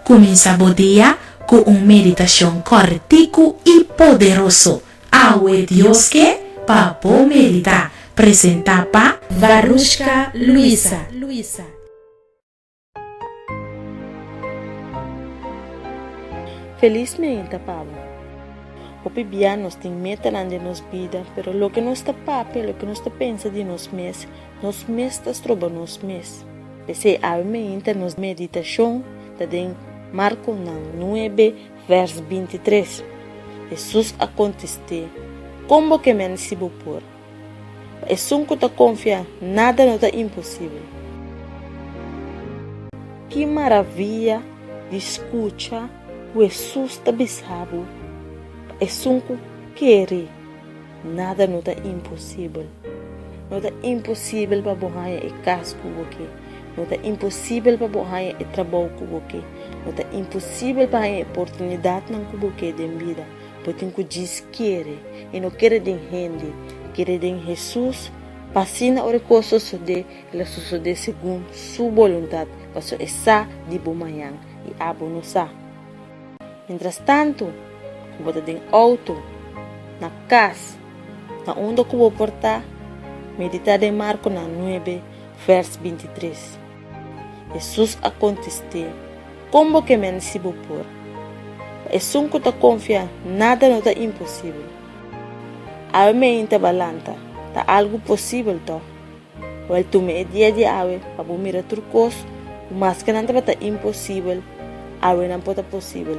Kuminsá bo dia ku un meditashon kòrtiku i poderoso. Awe Dios ke pa bo meditá. Presentá pa Varushka Luisa. Felis meinta pa bo. Hopi bia nos tin metanan den nos bida, pero loke nos ta papia, loke nos ta pensa di nos mes, nos mes ta stroba nos mes. P'esei awe meinta nos meditashon ta den Markonan nuebe vèrs bintitres. Hesus a kontest'é, Kon bo ke men si bo por? Pa esun ku ta konfia, nada no ta imposibel. Ki maravia di skucha ku Hesus ta bisa bo, Pa esun ku kere! Nada no ta imposibel. No ta imposibel pa bo haña e kas ku bo ke. No ta imposibel pa bo haña e trabou ku bo ke. No ta imposibel pa haña e oportunidatnan ku bo ke den bida. Bo tin ku djis kere, i no kere den hende, kere den Hesus, pa asina ora e kos sosodé, el a sosodé segun Su boluntat, pasobra e sa di bo mañan i abo no sa. Mientras tantu, ku bo ta den outo, na kas, na unda ku bo por ta, meditá den Markonan nuebe, vèrs bintitres. Hesus a kontest'é, Kon bo ke men si bo por? Pa esun ku ta konfia, nada no ta imposibel. Awe meinta ba lanta, ta algu posibel tòg? Wèl tuma e dia di awe pa bo mira tur kos ku maske nan tabata imposibel, awe nan por ta posibel.